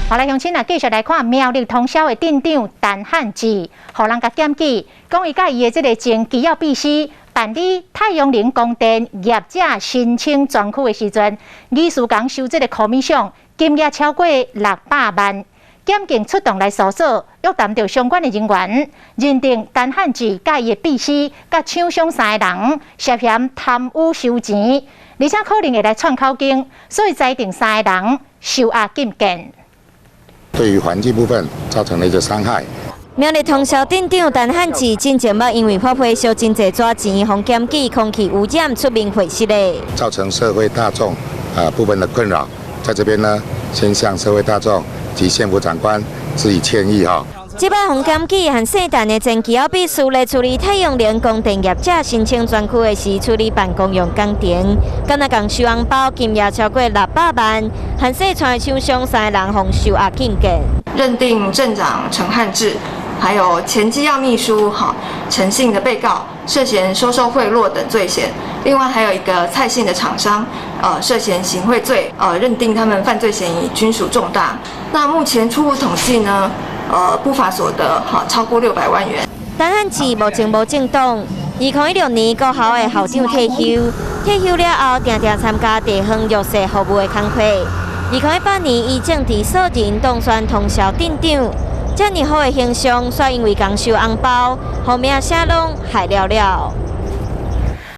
好來，鄉親啊，繼續來看苗栗通霄的鎮長陳漢志，予人共檢舉，講伊佮伊的這個前機要秘書辦理太陽能光電業者申請專區的時陣，疑似共收這個 commission 金額超過600萬。檢警出動來搜索，約談著相關的人員，認定陳漢志佮伊的秘書佮廠商三个人涉嫌貪污收錢，而且可能會來串口供，所以裁定三个人收押禁見。對於環境部分造成了一個傷害。苗栗通霄鎮長陳漢志進前嘛，因為發批燒真濟紙錢，予檢舉空氣污染出面回釋咧，造成社會大眾啊部分的困擾，在這邊呢，先向社會大眾及縣府長官致以歉意哈。這擺予檢舉和姓陳的前機要秘書咧處理太陽能光電業者申請專區的時，處理辦公用工程，敢若共收紅包金額超過600萬，和姓蔡廠商三个人予收押禁見。認定鎮長陳漢志，還有前機要秘書哈陳姓的被告涉嫌收受賄賂等罪嫌，另外還有一個蔡姓的廠商，涉嫌行賄罪，認定他們犯罪嫌疑均屬重大。那目前初步統計呢，不法所得哈超過600萬元。陳漢志目前無政黨，2016年國校的校長退休，退休了後，定定參加地方弱勢服務的工課。2018年，伊政治素人當選通霄鎮長，遮爾好的形象，卻因為共收紅包，予名聲攏害了了。